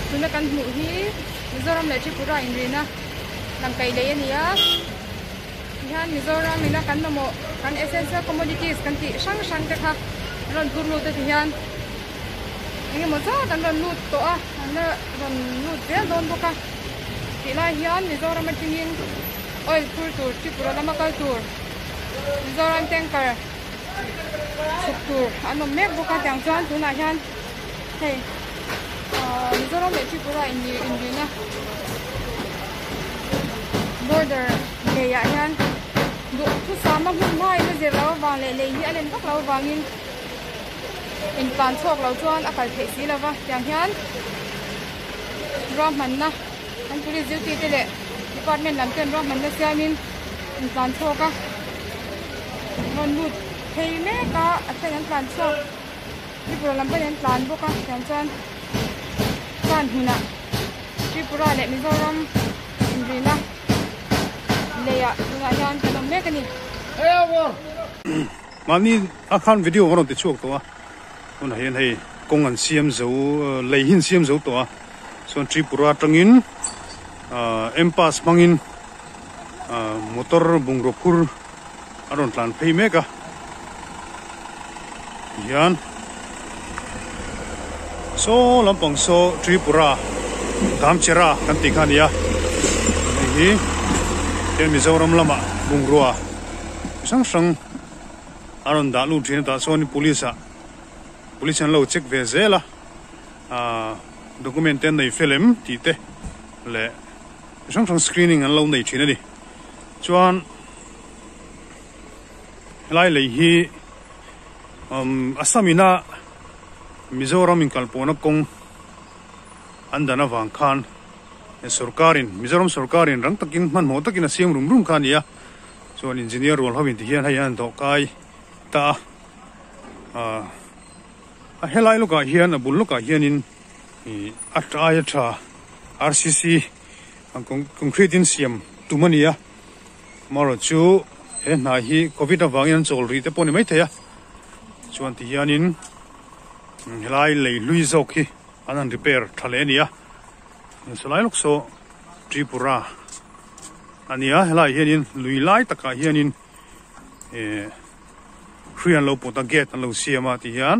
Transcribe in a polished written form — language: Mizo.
Tuna kan hmuh hi Mizoram leh Tripura inrina tangkai lei a ni a, tihian Mizoram ina kan mamawh kan essential commodities kan tih hrang hrang te kha an rawn phur lut a tihian eng emaw zat an rawn lut tawh a, an la rawn lut zel dawn bawk a tih lai hian Mizoram atangin oil phur tur Tripura lama kal tur Mizoram tanker chhuk tur an awm mek bawk a tiang chuan tunah hian hei ahh Mizoram leh Tripura inrina border leiah hian duhthusam a hmun hmain a zir loh avang leh lei hi a len vak loh avangin intlan chhuak lo chuan a kal theih si lova tiang hian ruahmanna an police duty te leh department lam ten ruahmanna siamin intlan chhuak a rawn lut phei mek a a then an tlan chhuak Tripura lam pawhin an tlan bawk a tiang chuan tlan hmunah Tripura leh Mizoram inrina leiah tunah hian kan awm mek a ni. Mahni a khan video ka rawn ti chhuak tawh a, tunah hian hei kawng an siam zo lei hi an siam zo tawh a, chuan Tripura atangin M-pass hmangin motor bungraw phur a rawn tlan phei mek a tihian saw lampang saw Tripura Damchera kan tih kha a ni a hei hi tian Mizoram lamah bungrua chi hrang hrang a rawn dah lut thin a tah chuan police ah police an lo check ve zel a ahh document te an nei fel em tih te leh chi hrang hrang screening an lo nei thin a ni. Chuan helai lei hi umm Assam ina Mizoram inkalpawhna kawng an dan avang khan sorkarin Mizoram sorkarin rang takin hmanhmawh takin a siam rum rum kha a ni a, chuan engineer rual ho in ti hian hei an dawhkai ta a, ah a helai lawkah hian a bul lawkah hianin ih a aia tha RCC. Concrete in siam tum a ni a, amaherawh chu he hna hi covid avangin an chawl rih te pawh a ni maithei a, chuan ti hianin helai lei hlui zawk hi an han repair tha leh a ni a, sawlai lawk saw Tripura a ni a, helaiah hianin lui lai takah hianin eh hrui an lo pawt a gate an lo siam a ti hian.